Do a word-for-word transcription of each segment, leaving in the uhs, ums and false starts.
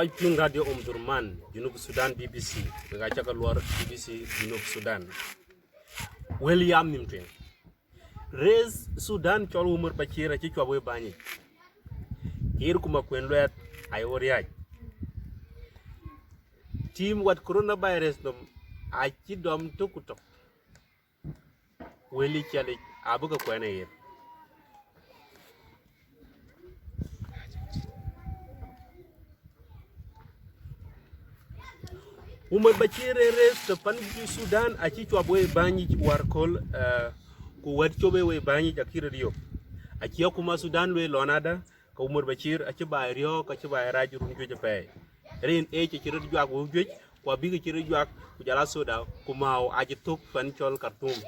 Kɔc piŋ Radio Omdurman, Junub Sudan, B B C, wek aca ke luɔr B B C Junub Sudan. Wël yam nïm tueŋ. Rais Sudan cɔl Umar Bashir acï cuɔp wei bäny yic. Kiir ku Makuën Luɛth aye wo riääc. Tim wat coronavirus nɔm acï dɔm tök ku tök. Wël ë ciɛlic abï ke kuɛn ë ɣer. Umar Bashir ë rais të pan Sudan acï cuɔp wei bäny yic wäär köl, eh, ku wɛ̈t cop ë wei bäny yic akï röt yök. Acï akuma Sudan lueel lɔn adä, ke Umar Bashir acï baai riɔ̈ɔ̈k, acï baai rac run juëc apɛi. Rin ëc acï röt juak wëu juëc, ku abïk acï röt juak, ku jɔl a soda, ku määu acï thök pan cɔl Khartoum.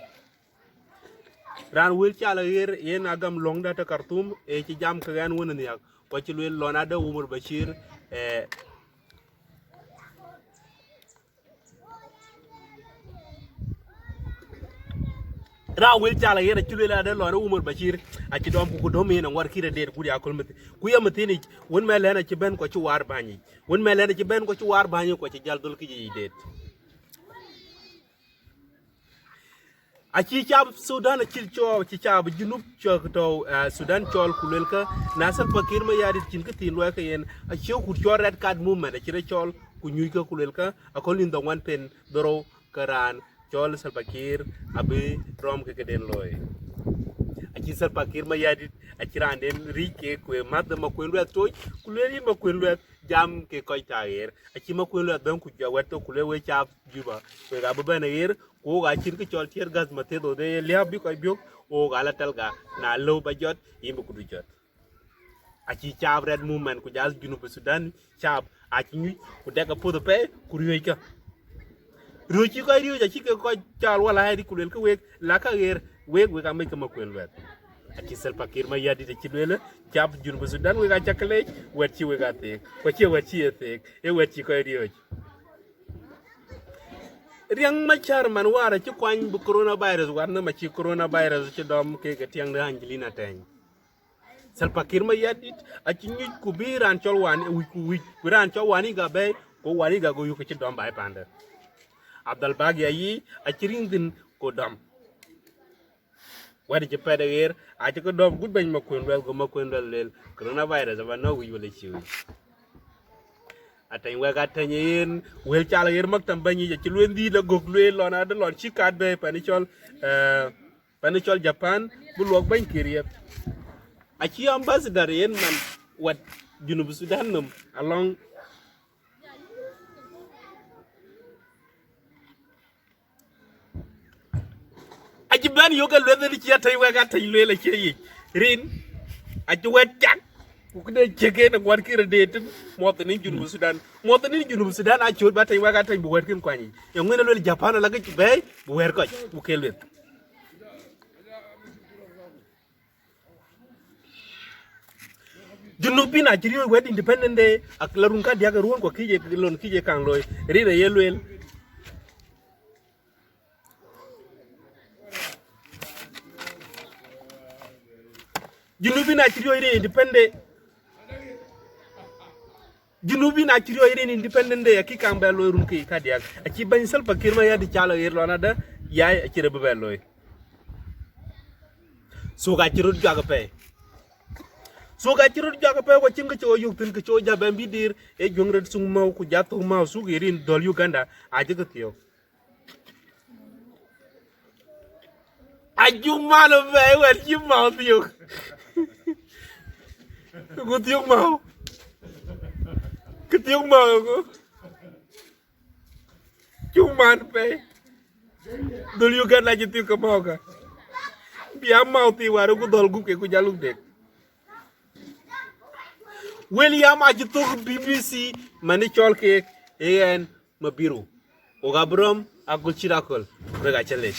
Raan wël cal aɣer yen agam lɔ̈ŋda të Khartoum, ëcï jam ke ɣɛn wën nhiäk, ku acï lueel lɔn adä Umar Bashir, eh, Raan wël cal aɣer acï lueel adë lɔn Umar Bashir acï dɔm ku ku dɔm yen aŋuɔt kït adeet gut ya köl mïth. Ku ye mïthin yic, wën mɛ̈l ɣɛn acï bɛ̈n ku acï waar bäny yic. Wën mɛ̈l ɣɛn acï bɛ̈n ku acï waar bäny yic ku acï jäl dhöl kï yic deet. Acï cap Sudan acï cɔɔl, acï cap Junub cɔɔl tɔ̈u, eh, Sudan cɔɔl ku luelkë, na Salva Kiir Mayardit cïn kë thiin luɔi ke yen, acï kut cɔɔl Red Card Movement acï rɔt cɔɔl ku nyuckë ku luelkë, aköl nïn dhɔŋuan pen dhorou ke raan cɔl Salva Kiir abï rɔm ke këden looi. Acï Salva Kiir Mayardit, acï raanden ric ke ku ë mäth de Makuën Luɛth tooc, ku lueel yïn Makuën Luɛth jam ke kɔc tɔ̈ aɣer. Acï Makuën Luɛth bɛ̈n ku jɔ wɛ̈t thok ku lueel wek cap Juba, wek abï bɛ̈n aɣer, ku wok acïn kë cɔl tear gas mathieth ɣodhie ye liääp bï kɔc biök, wok ala tɛlka, na lëu ba jɔt, yïn bï kudu jɔt. Acï cap Red Movement ku jal Junub Sudan cap acï nyuc ku dɛk apuɔth apɛi ku riööckë. Riööc cï kɔc riööc acï ke kɔc cal wala ɣɛɛr ku luelkë wek, lakë aɣer, wek, wek amec ke Makuën Luɛth. Acï Salva Kiir Mayardit acï lueel, cap Junub Sudan wek acä ke leec, wɛ̈t cï wek a theek, ku acie wɛ̈t cï ye theek, ee wɛ̈t cï kɔc riööc. Riɛŋ Machar man wäär acï kuany bï coronavirus, wäär nhom acï coronavirus acï dɔm kek ë tiɛŋ de Angelina Teny. Salva Kiir Mayardit acï nyuc ku bï raan cɔl Wani, wïc ku wïc, bï raan cɔl Wani Igga bɛ̈ɛ̈i, ku Wani Igga go yök acï dɔm baai paande. Abdel Bagi ayï acï riŋ thïn ku dɔm. Wɛ̈t cï pɛt aɣer, acï ke dɔm gut bɛ̈ny Makuën Luɛth, go Makuën Luɛth lueel, coronavirus aba nɔ̈k wïc wala cï wïc. Ateny wek ateny yen, wël cal aɣer maktam bɛ̈ny yic acï lueel dhil agök lueel lɔn adë lɔn cï kat bɛ̈ɛ̈i pan cɔl, eh, pan cɔl Japan, bï luɔk bɛ̈ny Kiir yeth. Acï ambassador yen man wat Junub Sudan nɔm alɔŋ. Acï bɛ̈n yök ke lueth ënë cï ateny wek ateny lueel acie yic. Rin acï wɛ̈t cak, ku këde ciëk en aŋuɔt kï röt deet tën muɔthinin Junub Sudan. Muɔthinin Junub Sudan acööt bï ateny wek ateny bï wɛ̈t kën kuany yic. Eeŋö yen lueel Japan ala ke bɛ̈ɛ̈i bï wɛ̈ɛ̈r kɔc, ku ke lueth. Junubin acï riɔ̈ɔ̈c wɛ̈t Independent Day, ak la run kadiäk ë ruɔ̈ɔ̈n ku kïc ë lon kïc ë kaŋ looi, rin aye lueel. Junubin acï riɔ̈ɔ̈c rin Independent Day. Junubin acï riɔ̈ɔ̈c rin Independent Day, akï kaŋ bɛ looi run kïc kadiäk. Acï bɛ̈ny Salva Kiir Mayardit cal aɣer lɔn adë, yai acï rɔt bï bɛ looi. Thok acï röt juak apɛi. Thok acï röt juak apɛi, ku acïn kë cï ɣo yök thïn, kë cï ɣo jäl bɛ̈n bï diir, ee juëŋ röt thuk määu, ku jat thök määu, thuk ye rin dhɔ̈l Uganda, acï ke thiɔ̈k. Ajuk man apɛi, wɛ̈t cï määu thiɔ̈k. Ku thiɔ̈k määu. Kë thiɔ̈k määu ku. Cuk man pɛi. Dhöl Uganda cï thiɔ̈k ke määu ka. Bï a määu thii wäär ku dhɔ̈l gup ke ku jal luk dek. Wël yam acï thök B B C man ë cɔl keek ee ɣɛn Mabiru. Wok abï rɔm aköl cït aköl. Wek acä lec.